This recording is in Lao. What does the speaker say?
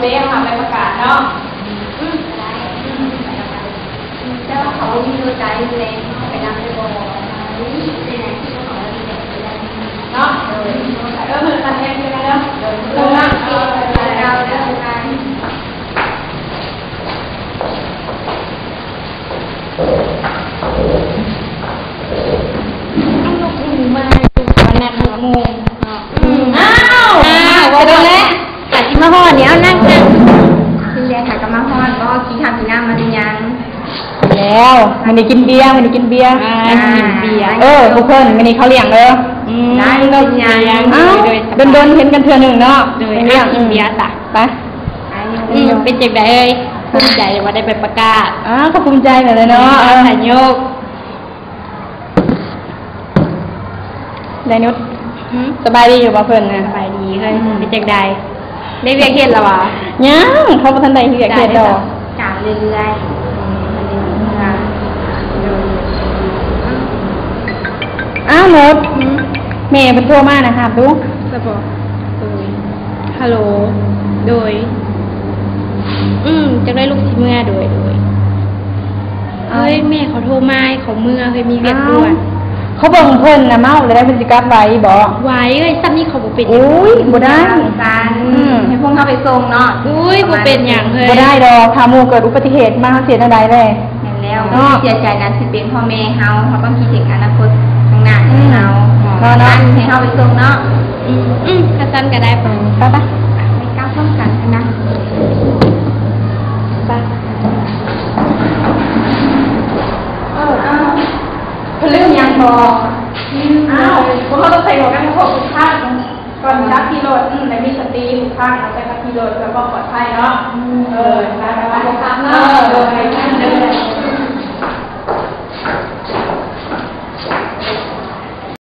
ເດ້ ເຮົາຫາໄປປະກາດເນາະ. ອືມ ອືມ ແຕ່ວ່າເຂົາບໍ່ມີລົດໄດ ມື້ແລງເຮົາໄປນຳໄດ້ບໍ່? ເປັນຫຍັງ ທີ່ເຂົາບໍ່ມີລົດໄດເນາະ? ໂດຍ ເອີ ເພິ່ນຄັນແຮງຄືກັນເດີ ໂດຍ ລົງມາ ເອີ ເດີນທາງ ເອົາ ນົກຫູມາຢູ່ ເຂົານັດຫົກໂມງເນາະ. ອືມ ອ້າວ ອ້າວ ເປັນຈັ່ງໃດ? ກະຊິມາຮອດນີ້ ເອົາ ນັ່ງ ນັ່ງ. ເປັນແດດຫາກະມາຮອດບໍ່? ກິນເຂົ້າກິນນ້ຳມາຫຼືຍັງ? ແລ້ວ ມື້ນີ້ກິນເບຍ ມື້ນີ້ກິນເບຍ. ອ່າ ກິນເບຍ. ເອີ ພວກເພິ່ນ ມື້ນີ້ເຂົາລ້ຽງເດີ. ອືມ ໄດ້ ກິນເບຍ. ອ້າວ ໂດຍ ໂດຍ ສະບາຍ ດົນໆເຫັນກັນເທື່ອໜຶ່ງເນາະ. ໂດຍ ໄປ ອ່ະ ກິນເບຍຊະ ໄປ. ອືມ ເປັນຈັ່ງໃດເອີຍ? ພູມໃຈວ່າໄດ້ໄປປະກາດ. ອ້າວ ກໍພູມໃຈແລ້ວເນາະ. ເອີ ສາຍໂຍກ ໄດນຸດ. ຫືມ? ສະບາຍດີຢູ່ບໍ່ເພິ່ນນະ? ສະບາຍດີເຮີ້ຍ. ອືມ ເປັນຈັ່ງໃດ? ໄດ້ວຽກເຮັດແລ້ວຫວາ? ຍັງ ເຂົາບໍ່ທັນໄດ້ວຽກເຮັດດອກ. ການເລື້ອຍໆ. ອືມ ເມື່ອ. ໂດຍ. ອ້າວ ນຸດ. ຫືມ? ແມ່ເພິ່ນໂທມານະ ຮັບດູ. ຮັບບໍ່? ໂດຍ. ຮັລໂຫຼ. ໂດຍ. ອືມ ຈັກໄດ້ລູກຊິເມືອ. ໂດຍ ໂດຍ. ເອີຍ ແມ່ເຂົາໂທມາໃຫ້ເຂົາເມືອ ເຮີ້ຍ ມີວຽກດ່ວນ. ເຂົາເບິ່ງເພິ່ນນະ ເມົາແລ້ວເພິ່ນຊິກັບໄວບໍ່? ໄວເອີຍ ຊ່ຳນີ້ເຂົາບໍ່ເປັນຫຍັງ. ໂອ້ຍ ບໍ່ໄດ້. ອືມ ໃຫ້ພວກເຮົາໄປສົ່ງເນາະ. ໂອ້ຍ ບໍ່ເປັນຫຍັງເຮີ້ຍ. ບໍ່ໄດ້ດອກ ຖ້າໝູ່ເກີດອຸບັດຕິເຫດມາ ເຮົາຊິເຮັດແນວໃດແລະ? ແມ່ນແລ້ວ. ເນາະ ເຮົາເສຍໃຈນະ ຊິເປັນພໍ່ແມ່ເຮົາ ເຮົາຕ້ອງຄິດເຖິງອະນາຄົດຂ້າງໜ້າຂອງເຮົາ. ເນາະ ເນາະ ໃຫ້ເຮົາໄປສົ່ງເນາະ. ອືມ ອືມ ຄັນຊັ້ນກໍໄດ້. ເອີ ໄປ ໄປ ໄປກັບພ້ອມກັນນະ. ໄປ. ເອີ ອ້າວ ເພິ່ນລືມຫຍັງບໍ່? ລືມ. ອ້າວ ພວກເຮົາຕ້ອງໃສ່ໝວກກັນນັອກທຸກຄັ້ງ ກ່ອນຂັບຂີ່ລົດ. ອືມ ໃຫ້ມີສະຕິທຸກຄັ້ງ ໃສ່ຂັບຂີ່ລົດ ເພື່ອຄວາມປອດໄພເນາະ. ອືມ ເອີ ໄປ ໄປ ໄປ ໄປ. ເອີ ໂດຍ ໂດຍ.